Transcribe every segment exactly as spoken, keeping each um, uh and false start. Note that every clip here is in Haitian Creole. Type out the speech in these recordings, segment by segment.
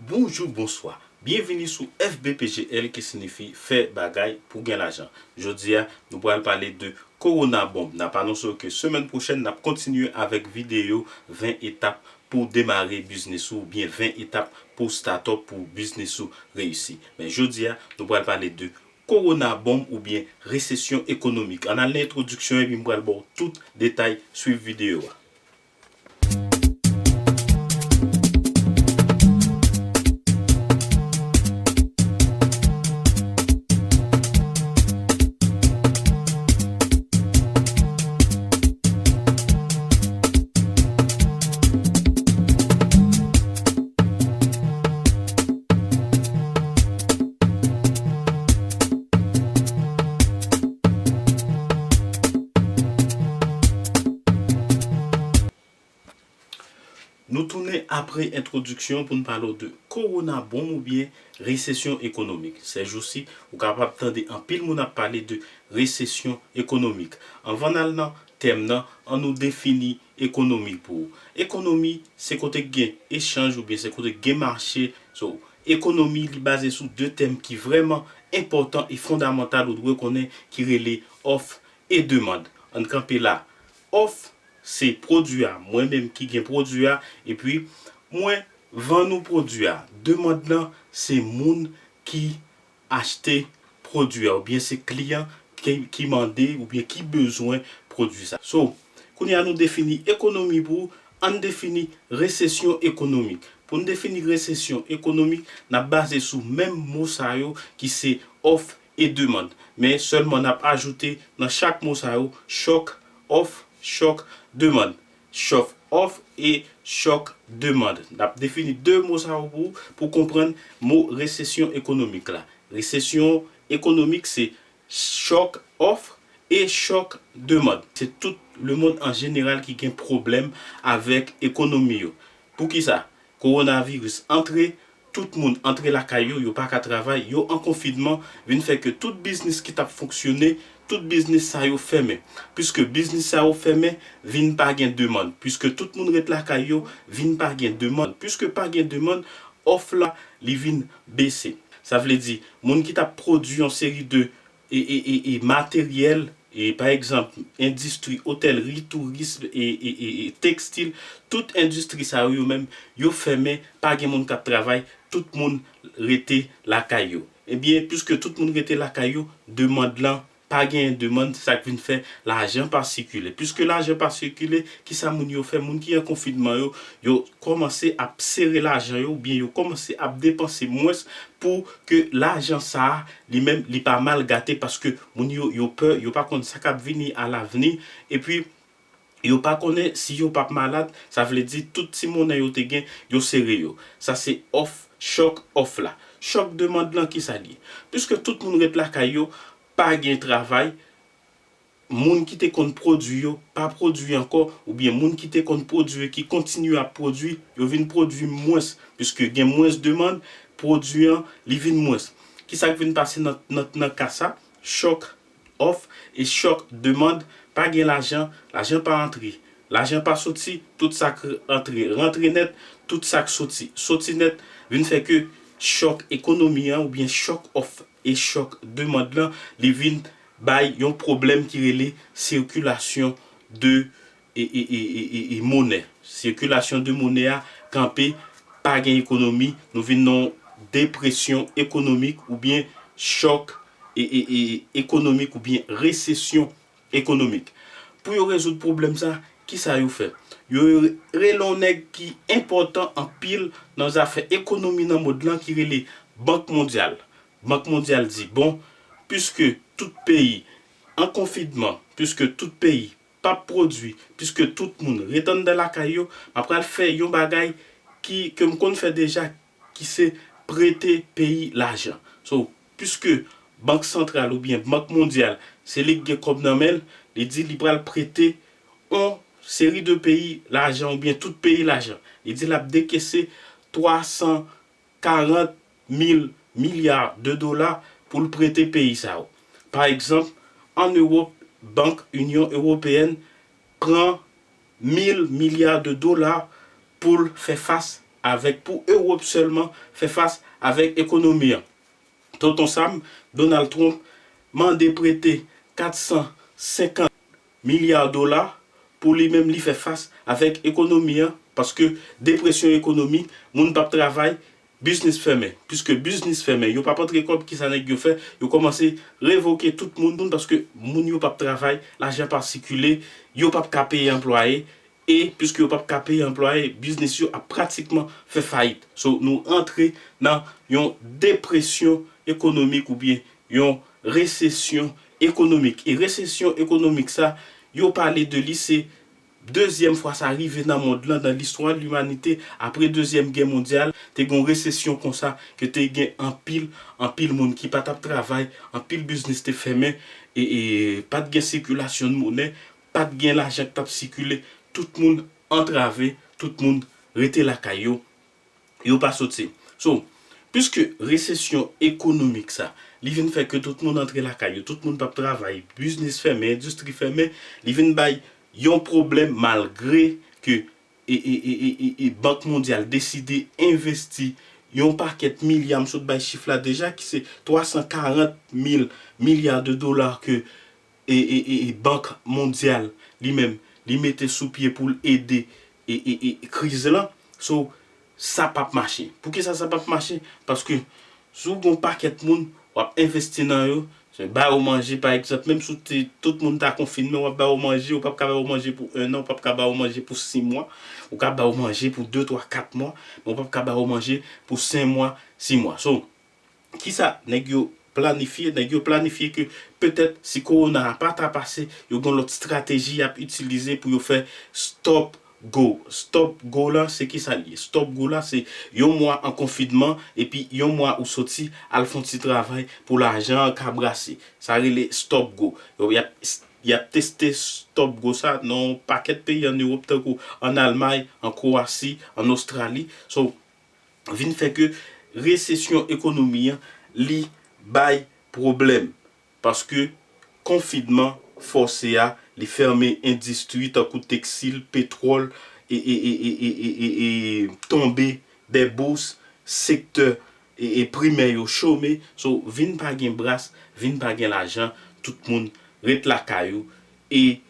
Bonjou, bonswa. Byenvini sou F B P G L ki siyifi fè bagay pou gen lajan. Jodi a, nou pral pale de Corona Bomb. N ap anonse w ke semèn pwochèn, n ap kontinye avèk videyo ven etap pou demare biznis ou, oubyen ven etap pou start up pou biznis ou reyisi. Men jodi a, nou pral pale de Corona Bomb oubyen resesyon ekonomik. Ann al nan entwodiksyon epi m pral ba w tout detay, swiv videyo a. Nou tounen apre entwodiksyon pou n pale w de Corona Bomb oubyen resesyon ekonomik. Sèjousi, ou kapab tande anpil moun ap pale de resesyon ekonomik. Anvan n al nan tèm nan, ann nou defini ekonomi pou ou. Ekonomi, se kote k gen echanj oubyen se kote k gen mache. So, ekonomi, li baze sou de tèm ki vrèman enpòtan e fondamantal ou dwe konnen ki rele òf e demann. Ann kanpe la. Òf, se pwodui a, mwen menm ki gen pwodui a, epi mwen vann ou pwodui a. Demann nan, se moun ki achte pwodui a, oubyen se kliyan ki, ki mande oubyen ki bezwen pwodui sa. So, kounye a nou defini ekonomi pou ou, ann defini resesyon ekonomik. Pou n defini resesyon ekonomik, n ap baze sou menm mo sa yo ki se òf e demann. Men sèlman n ap ajoute nan chak mo sa yo chòk òf, chòk demann. Chòk òf e chòk demann. N ap defini de mo sa yo pou, pou konprann mo resesyon ekonomik la. Resesyon ekonomik se chòk òf e chòk demann. Se tout lemonn an jeneral ki gen pwoblèm avèk ekonomi yo. Poukisa? Kowonaviris antre, tout moun antre lakay yo, yo pa ka travay, yo an konfinman, vin fè ke tout biznis ki t ap fonksyone, tout biznis sa yo fèmen. Piske biznis sa yo fèmen, vin pa gen demann. Piske tout moun ret lakay yo, vin pa gen demann. Piske pa gen demann, òf la, li vin bese. Sa vle di, moun ki t ap pwodui yon seri de e, e, e, e materyèl, e, pa egzanp, endistri otèlri, tourism, e, e, e, e tekstil, tout endistri sa yo, yo menm, yo fèmen, pa gen moun k ap travay, tout moun rete lakay yo. Ebyen, piske tout moun rete lakay yo, demann lan, pa genyen demann, se sa k vin fè lajan pa sikile. Piske lajan pa sikile, kisa moun yo fè? Moun ki an konfinman yo, yo kòmanse ap sere lajan yo, oubyen yo kòmanse ap depanse mwens pou ke lajan sa a, li menm, li pa mal gate, paske moun yo, yo pè, yo pa konn sa k ap vini alavni, epi yo pa konnen si yo p ap malad, sa vle di tout ti monnen yo te gen, yo sere yo. Sa se òf, chòk òf la. Chòk demann lan, kisa l ye? Piske tout moun ret lakay yo, pa gen travay, moun ki te konn pwodui yo pa pwodui ankò, oubyen moun ki te konn pwodui, ki kontinye ap pwodui, yo vin pwodui mwens, piske gen mwens demann, pwodui an, li vin mwens. Kisa k vin pase nan, nan, nan ka sa? Chòk òf e chòk demann, pa gen lajan, lajan pa antre. Lajan pa soti, tout sa k antre, rantre nèt, tout sa k soti, soti nèt, vin fè ke chòk ekonomi an oubyen chòk òf e chòk demann lan, li vin bay yon pwoblèm ki rele sikilasyon de, e, e, e, e, e, e monnen. Sikilasyon de monnen a kanpe, pa gen ekonomi, nou vin nan yon depresyon ekonomik oubyen chòk, e, e, e, ekonomik oubyen resesyon ekonomik. Pou yo rezoud pwoblèm sa, kisa yo fè? Yo rele yon nèg ki enpòtan anpil nan zafè ekonomi nan mond lan ki rele Bank Mondyal. Bank Mondyal di, bon, piske tout peyi an konfinman, piske tout peyi p ap pwodui, piske tout moun ret anndan lakay yo, m ap pral fè yon bagay ki, ke m konn fè deja, ki se prete peyi lajan. So, piske Bank Santral oubyen Bank Mondyal, se li k gen kòb nan men l, li di li pral prete yon seri de peyi lajan oubyen tout peyi lajan. Li di l ap dekese twa san karant mil milya de dola pou l prete peyi sa yo. Pa egzanp, ann Ewòp, Bank Inyon Ewopeyèn pran mil milya de dola pou l fè fas avèk pou Ewòp sèlman fè fas avèk ekonomi an. Tonton Sam, Donald Trump mande prete kat san senkant milya dola pou li menm li fè fas avèk ekonomi an, paske depresyon ekonomik, moun p ap travay, biznis fèmen. Piske biznis fèmen, yo p ap antre kòb, kisa nèg yo fè? Yo kòmanse revoke tout moun, paske moun yo p ap travay, lajan p ap sikile, yo p ap ka peye anplwaye, e piske yo p ap ka peye anplwaye, biznis yo ap pratikman fè fayit. So, nou antre nan yon depresyon ekonomik oubyen yon resesyon ekonomik. E resesyon ekonomik sa, yo pale de li, se dezyèm fwa sa rive nan mond lan, nan listwa limanite, apre Dezyèm Gè Mondyal, te gen yon resesyon konsa, ke te gen anpil, anpil moun ki pa t ap travay, anpil biznis te fèmen, e, e pa t gen sikilasyon de monè, pa t gen lajan k t ap sikile, tout moun antrave, tout moun rete lakay yo, yo pa soti. So, piske resesyon ekonomik sa, li vin fè ke tout moun antre lakay yo, tout moun p ap travay, biznis fèmen, endistri fèmen, li vin bay yon pwoblèm malgre ke e, e, e, e, e, e Bank Mondyal deside envesti yon pakèt milya, m sot bay chif la deja, ki se twa san karant mil milya de dola ke e, e, e, e Bank Mondyal li menm, li mete sou pye pou l ede e, e, e, kriz lan. So, sa p ap mache. Poukisa sa p ap mache? Paske si w gen yon pakèt moun, w ap envesti nan yo, se ba yo manje, pa egzanp, menm si w te, tout moun ta konfinmen, w ap ba yo manje, ou p ap ka ba yo manje pou en an, ou p ap ka ba yo manje pou sis mwa, ou ka ba yo manje pou de, twa, kat mwa, men ou p ap ka ba yo manje pou senk mwa, sis mwa. So, kisa nèg yo planifye? Nèg yo planifye ke petèt si kowona a pa ta pase, yo gen lòt estrateji y ap itilize pou yo fè stop go. Stop go la, se kisa l ye? Stop go la, se yon mwa an konfinman, epi yon mwa ou soti, al fè yon ti travay pou lajan an ka brase. Sa rele stop go. Yo, y ap, y ap teste stop go sa nan yon pakèt peyi an Ewòp, tankou an Almay, an Kwowasi, an Ostrali. So, vin fè ke resesyon ekonomi an, li bay pwoblèm. Paske konfinman fòse a, li fèmen endistri tankou tekstil, petwòl, e, e, e, e, e, e, e, e tonbe dè bous, sektè e, e primè yo chome. So, vin pa gen bras, vin pa gen lajan, tout moun ret lakay ou, e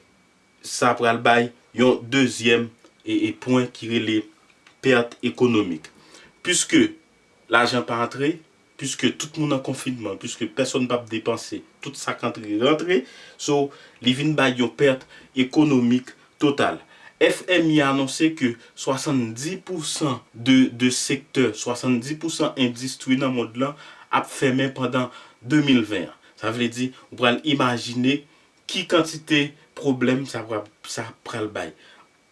sa pral bay yon dezyèm e, e pwen ki rele pèt ekonomik. Piske lajan pa antre, piske tout moun an konfinman, piske pèsonn p ap depanse, tout sa k antre rantre, so, li vin bay yon pèt ekonomik total. F M I anonse ke swasanndis pousan de, de sektè, swasanndis pousan endistri nan mond lan ap fèmen pandan de mil ven an. Sa vle di, ou pral imajine ki kantite pwoblèm sa pral, sa pral bay.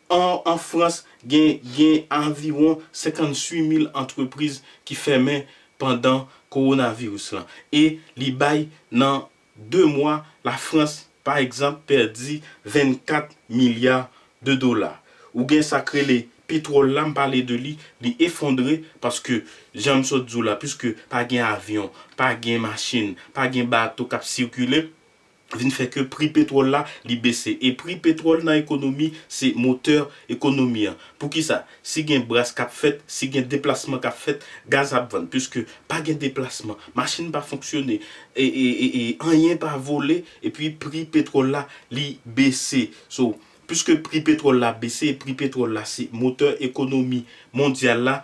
An, an Frans, gen, gen anviwon senkantuit mil antrepriz ki fèmen pandan kowonaviris lan. E li bay nan de mwa, Lafrans, pa egzanp, pèdi vennkat milya de dola. Ou gen sa k rele petwòl la, m pale de li, li efondre paske, jan m sot di w la, piske pa gen avyon, pa gen machin, pa gen bato k ap sikile, vin fè ke pri petwòl la, li bese. E pri petwòl nan ekonomi, se motè ekonomi an. Poukisa? Si gen bras k ap fèt, si gen deplasman k ap fèt, gaz ap vann. Piske pa gen deplasman, machin pa fonksyone, e, e, e, e anyen pa vole, epi pri petwòl la, li bese. So, piske pri petwòl la bese, e pri petwòl la se motè ekonomi mondyal la,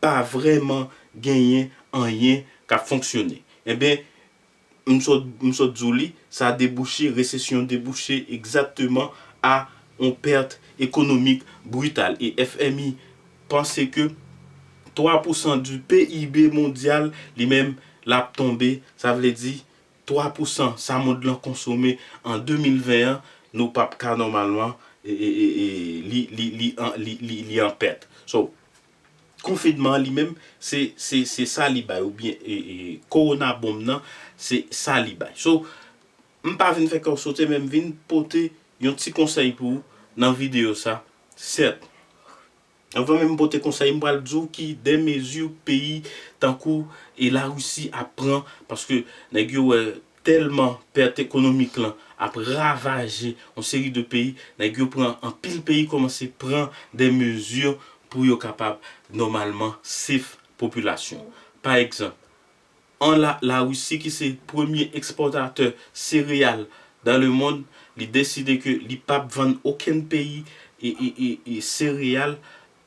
pa vrèman genyen anyen k ap fonksyone. Enben, m sot, m sot di w li, sa debouche, resesyon debouche egzakteman a yon pèt ekonomik brital. E F M I panse ke twa pousan du P I B mondyal, li menm, l ap tonbe. Sa vle di, twa pousan sa mond lan konsome an de mil ven an, nou p ap ka nòmalman, e, e, e, e, li, li, li an, li, li, li an pèt. So, konfinman an li menm, se, se, se sa li bay, oubyen, e, e, kowona bonm nan, se sa li bay. So, m pa vin fè kè w sote, men m vin pote yon ti konsèy pou ou nan videyo sa. Sèt, anvan menm m pote konsèy, m pral di w ki de mezi peyi tankou e Larisi ap pran, paske nèg yo wè tèlman pèt ekonomik lan ap ravaje yon seri de peyi, nèg yo pran, anpil peyi kòmanse pran de mezi pou yo kapab nòmalman save popilasyon. Pa egzanp, an la, Larisi ki se premye ekspòtatè sereyal dans le monde, li deside ke li p ap vann okenn peyi e, e, e, e sereyal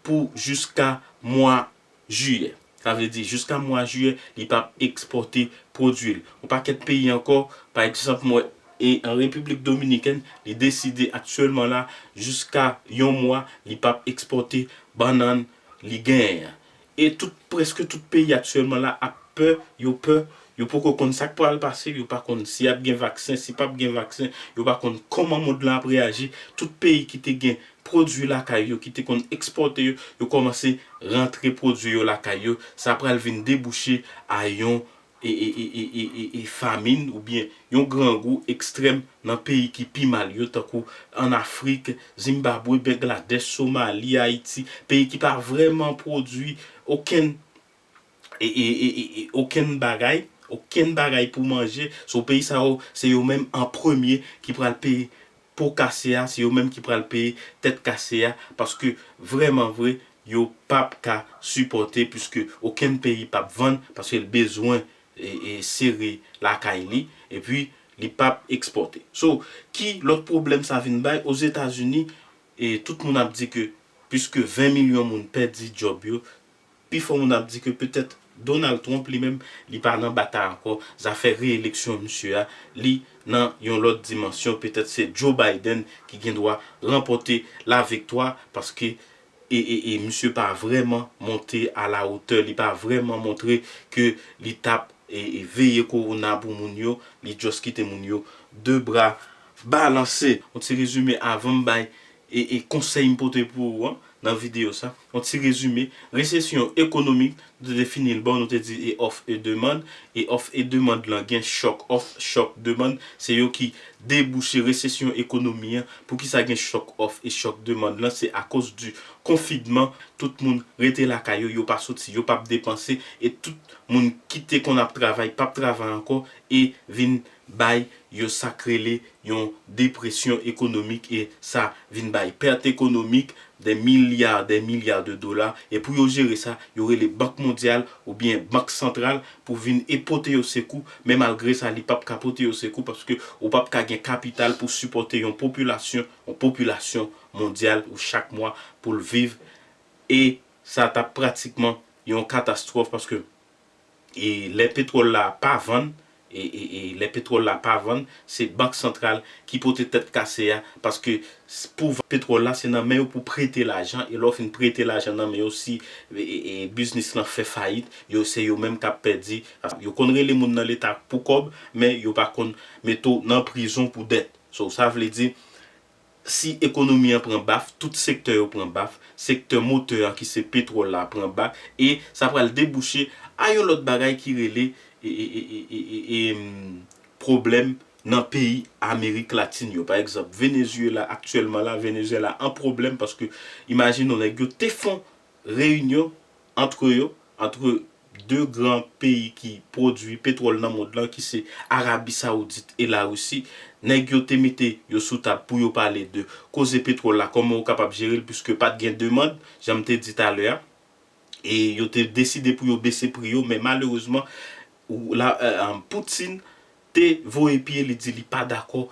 pou jiska mwa jiyè. Sa vle di, jiska mwa jiyè, li p ap ekspòte pwodui l. Yon pakèt peyi ankò, pa egzanp, mwen, e an Repiblik Dominikèn, li deside aktyèlman la, jiska yon mwa, li p ap ekspòte bannann li genyen an. E tout, prèske tout peyi aktyèlman la ap pè, yo pè, yo poko konn sa k pral pase, yo pa konn si ap gen vaksen, si p ap gen vaksen, yo pa konn kòman mond lan ap reyaji. Tout peyi ki te gen pwodui lakay yo, ki te konn ekspòte yo, yo kòmanse rantre pwodui yo lakay yo. Sa pral vin debouche a yon e, e, e, e, e, e, e famin oubyen yon grangou ekstrèm nan peyi ki pi mal yo, tankou ann Afrik, Zimbabwe, Bangladèch, Somali, Ayiti, peyi ki pa vrèman pwodui okenn, e, e, e, e, e, okenn bagay, okenn bagay pou manje. So, peyi sa yo, se yo menm an premye ki pral peye po kase a, se yo menm ki pral peye tèt kase a, paske vrèman vre, yo p ap ka sipòte, piske okenn peyi p ap vann, paske l bezwen e, e, sere lakay li, epi li p ap ekspòte. So, ki lòt pwoblèm sa vin bay? Ozetazini, e, tout moun ap di ke, piske ven milyon moun pèdi djòb yo, pifò moun ap di ke petèt Donald Trump li menm, li pa nan batay ankò, zafè reyeleksyon misye a, li nan yon lòt dimansyon, petèt se Joe Biden ki gen dwa ranpòte laviktwa, paske e, e, e misye pa vrèman monte a la wotè, li pa vrèman montre ke li t ap e, e veye kowona pou moun yo, li just kite moun yo de bra balanse. Yon ti rezime avan m bay e, e konsèy m pote pou ou an, nan videyo sa. Yon ti rezime, resesyon ekonomik, nou te defini l bò, nou te di e òf e demann, e òf e demann lan gen chòk òf, chòk demann, se yo ki debouche resesyon ekonomi an. Poukisa gen chòk òf e chòk demann lan? Se akoz di konfinman, tout moun rete lakay yo, yo pa soti, yo p ap depanse, e tout moun ki te konn ap travay, p ap travay ankò, e vin bay yo sa k rele yon depresyon ekonomik, e sa vin bay pèt ekonomik, de milya, de milya de dola, e pou yo jere sa, yo rele Bank Mondyal oubyen Bank Santral pou vin e pote yo sekou, men malgre sa, li p ap ka pote yo sekou, paske ou p ap ka gen kapital pou sipòte yon popilasyon, yon popilasyon mondyal ou chak mwa pou l viv, e sa t ap pratikman yon katastwòf, paske e lè petwòl la pa vann, e, e, e lè petwòl la pa vann, se Bank Santral ki pote tèt kase a, paske s-, pou vann petwòl la, se nan men yo pou prete lajan, e lè w fin prete lajan nan men yo, si e, e, e biznis lan fè fayit, yo, se yo menm k ap pèdi. Yo konn rele moun nan leta pou kòb, men yo pa konn mete w nan prizon pou dèt. So, sa vle di, si ekonomi an pran baf, tout sektè yo pran baf, sektè motè a ki se petwòl la pran baf, e sa pral debouche a yon lòt bagay ki rele e, e, e, e, e, e, em, pwoblèm nan peyi Amerik Latin yo. Pa egzanp, Venezuela aktyèlman la, Venezuela an pwoblèm paske imajine w, nèg yo te fon reyinyon antre yo, antre de gran peyi ki pwodui petwòl nan mond lan, ki se Arabi Saoudit e Larisi. Nèg yo te mete yo sou tab pou yo pale de koze petwòl la, kòman yo kapab jere l, piske pa t gen demann, jan m te di talè a. E yo te deside pou yo bese pri yo, men malerezman, ou, la, eh, Putin te voye pye, li di li pa dakò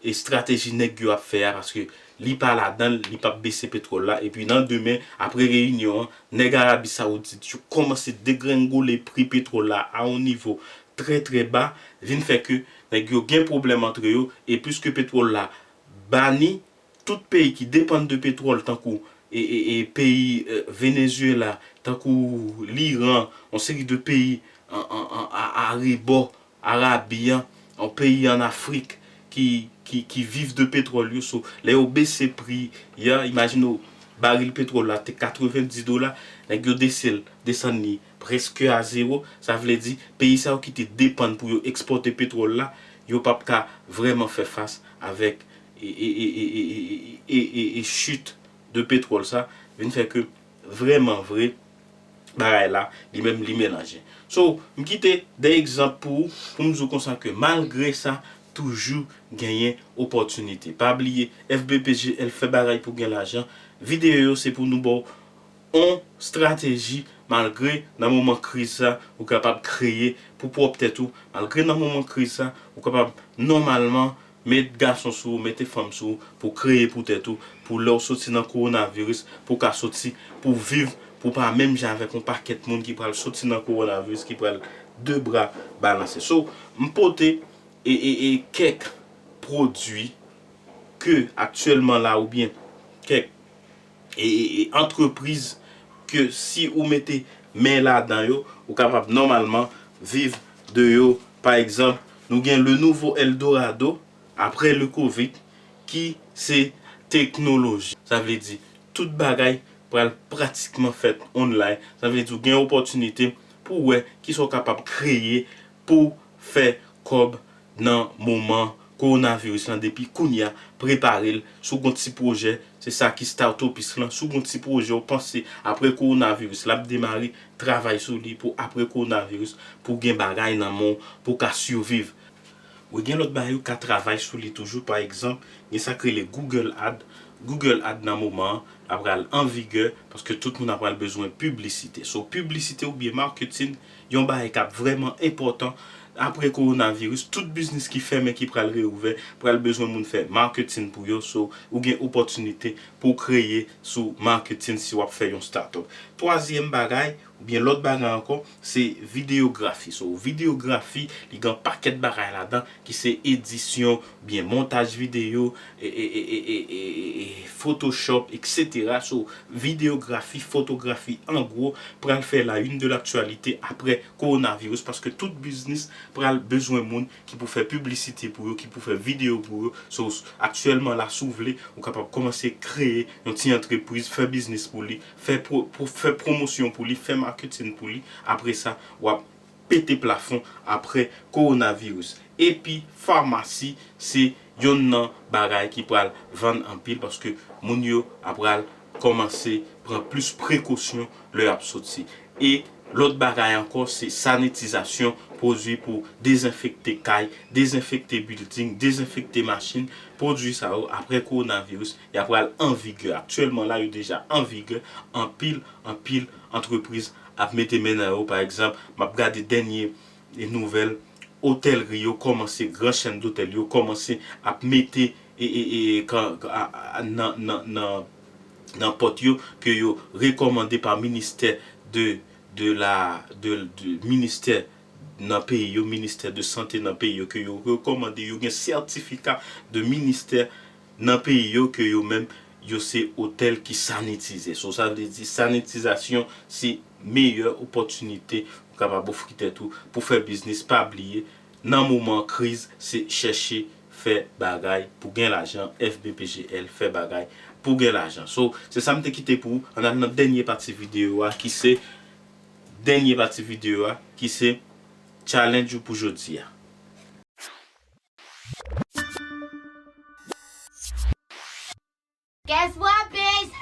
estrateji nèg yo ap fè a, paske li pa ladan l, li p ap bese petwòl la. Epi nan demen, apre reyinyon an, nèg Arabi Saoudit yo kòmanse degrengole pri petwòl la a yon nivo trè, trè ba, vin fè ke nèg yo gen pwoblèm antre yo, e piske petwòl la bani, tout peyi ki depann de petwòl, tankou e, e, e peyi, eh, Venezuela, tankou Liran, yon seri de peyi an, an, an, a, arebò Arabi an, yon peyi an Afrik ki, ki, ki viv de petwòl yo. So, lè yo bese pri a, imajine w, baril petwòl la te katrevenndis dola, nèg yo dese l, desann li prèske a zewo. Sa vle di, peyi sa yo ki te depann pou yo ekspòte petwòl la, yo p ap ka vrèman fè fas avèk e, e, e, e, e, e, e, e, e chit de petwòl sa, vin fè ke vrèman vre, bagay la, li menm li melanje. So, m kite de egzanp pou ou, pou m di w konsa ke malgre sa, toujou genyen opòtinite. Pa bliye, F B P G L fè bagay pou gen lajan. Videyo yo se pou nou ba w yon strateji, malgre nan moman kriz sa, ou kapab kreye pou pwòp tèt ou, malgre nan moman kriz sa, ou kapab nòmalman met gason sou ou, mete fanm sou ou, pou kreye pou tèt ou, pou lè w soti nan kowonaviris, pou w ka soti, pou w viv, pou w pa menm jan avèk yon pakèt moun ki pral soti nan kowonaviris, ki pral de bra balanse. So, m pote e, e, e kèk pwodui ke aktyèlman la oubyen kèk e, e, e antrepriz ke si ou mete men ladan yo, ou kapab nòmalman viv de yo. Pa egzanp, nou gen le nouveau Eldorado après le covid, ki se teknoloji. Sa vle di, tout bagay pral pratikman fèt online. Sa vle di, ou gen opòtinite pou w wè kisa w kapab kreye pou fè kòb nan moman kowonaviris lan. Depi kounye a, prepare l. Si w gen yon ti pwojè, se sa ki Startupist lan. Si w gen yon ti pwojè, w panse apre kowonaviris, l ap demare, travay sou li pou apre kowonaviris, pou w gen bagay nan men w, pou w ka siviv. Wi, gen lòt bagay ou ka travay sou li toujou. Pa egzanp, gen sa k rele Google Ad. Google Ad nan moman an, l ap pral an vigè, paske tout moun ap pral bezwen piblisite. So, piblisite oubyen marketing, yon bagay k ap vrèman enpòtan apre kowonaviris. Tout biznis ki fèmen, ki pral reouvè, pral bezwen moun fè marketing pou yo. So, ou gen opòtinite pou w kreye sou marketing si w ap fè yon startup. Twazyèm bagay, oubyen lòt bagay ankò, se videyografi. So, videyografi, li gen pakèt bagay ladan, ki se edisyon, oubyen montaj videyo, e, e, e, e, e, e, e, Photoshop, et cetera. So, videyografi, fotografi, an gwo, pral fè la une de l'actualité apre kowonaviris, paske tout biznis pral bezwen moun ki pou fè piblisite pou yo, ki pou fè videyo pou yo. So, aktyèlman la, si w vle, ou kapab kòmanse kreye yon ti antrepriz, fè biznis pou li, fè pwo-, pou fè pwomosyon pou li, fè marketing pou li. Apre sa, w ap pete plafon apre kowonaviris. Epi, famasi, se yonn nan bagay ki pral vann anpil, paske moun yo ap pral kòmanse pran plis prekosyon lè y ap soti. E lòt bagay ankò, se sanitizasyon, pwodui pou dezenfekte kay, dezenfekte building, dezenfekte machin. Pwodui sa yo, apre kowonaviris, y ap pral an vigè. Aktyèlman la, yo deja an vigè. Anpil, anpil antrepriz ap mete men nan yo. Pa egzanp, m ap gade dènye nouvèl, otèlri yo kòmanse, gran chèn dotèl yo kòmanse ap mete e, e, e, kan, a, a, nan, nan, nan, nan pòt yo, ke yo rekòmande pa ministè de, de la, de, de ministè nan peyi yo, ministè de sante nan peyi yo, ke yo rekòmande, yo gen sètifika de ministè nan peyi yo, ke yo menm, yo se otèl ki sanitize. So, sa vle di, sanitizasyon se meyè opòtinite ou kapab ofri tèt ou pou fè biznis. Pa bliye, nan moman kriz, se chèche fè bagay pou gen lajan. F B P G L, fè bagay pou gen lajan. So, se sa m te kite pou ou. Ann al nan dènye pati videyo a, ki se, dènye pati videyo a, ki se challenge ou pou jodi a. Guess what, bitch?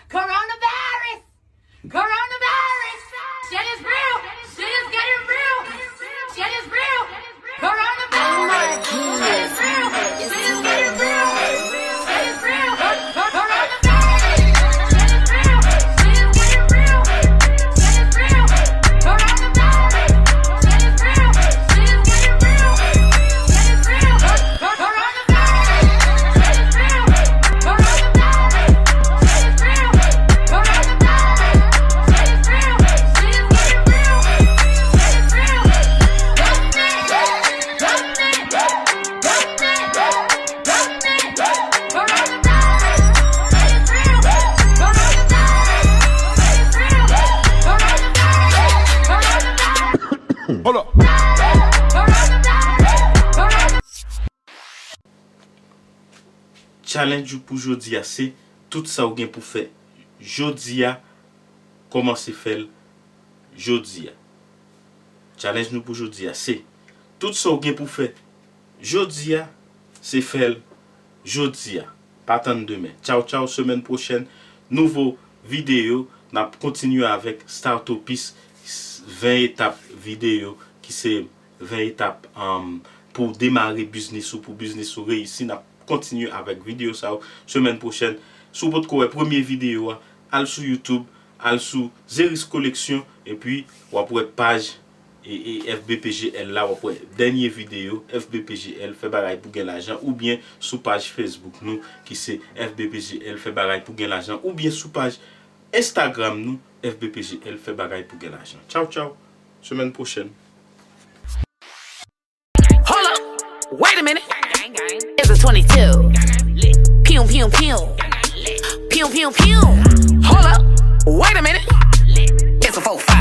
Coronavirus! Coronavirus! Shit is real! Shit is getting real! Shit is real! Coronavirus! Shit is real! Shit is getting real! Shit is real! Coronavirus! Shit is real! Shit is getting real! Shit is real! Coronavirus! Shit is real! Shit is getting real! Shit is real! Hold up. Challenge ou pou jodi a se tout sa ou gen pou fè jodi a, kòmanse fè l jodi a. Challenge nou pou jodi a se tout sa ou gen pou fè jodi a, se fè l jodi a. Pa tann demen. Tchaw, tchaw, semèn pwochèn, nouvo videyo. N ap kontinye avèk Startupist, ven etap videyo ki se ven etap, um, pou demare biznis ou, pou biznis ou reyisi. N ap kontinye avèk videyo sa yo semèn pwochèn. Si w potko wè premye videyo a, al sou YouTube, Al sou Zeris Koleksyon, epi w ap wè paj e, e F B P G L la, w ap wè dènye videyo F B P G L, fè bagay pou gen lajan, oubyen sou paj Facebook nou, ki se F B P G L, fè bagay pou gen lajan, oubyen sou paj Instagram nou, F B P G L, fè bagay pou gen lajan. Tchaw, tchaw, semèn pwochèn. Hold up, wait a minute. It's a twenty-two. Pew, pew, pew. Pew, pew, pew. Hold up, wait a minute. It's a four five.